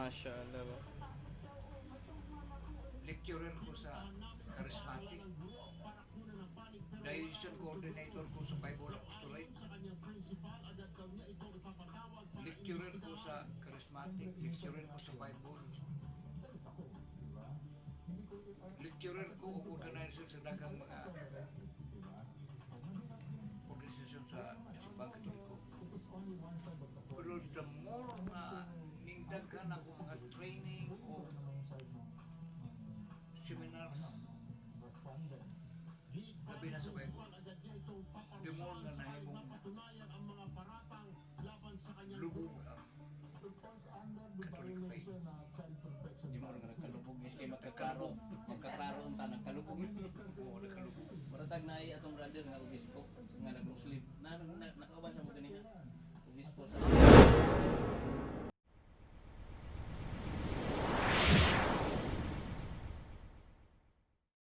Mashallah ba. Lecturer ko sa Charismatic. Diocesan coordinator ko sa Bible Apostolate. Lecturer ko sa Charismatic. Lecturer ko sa Bible. Lecturer ko o organizer sa daghang mga organisasyon sa Simbang Katoliko. Pero the more na nindaghan ako mga training o seminars, labi na sa Bible, the more na nahimong lubog ang Catholic faith. Di mo rin nagkalubog is kay magkaklaro. Magkaklaro unta nagkalubog. Oo, nagkalubog. Muratag na atong brother nga og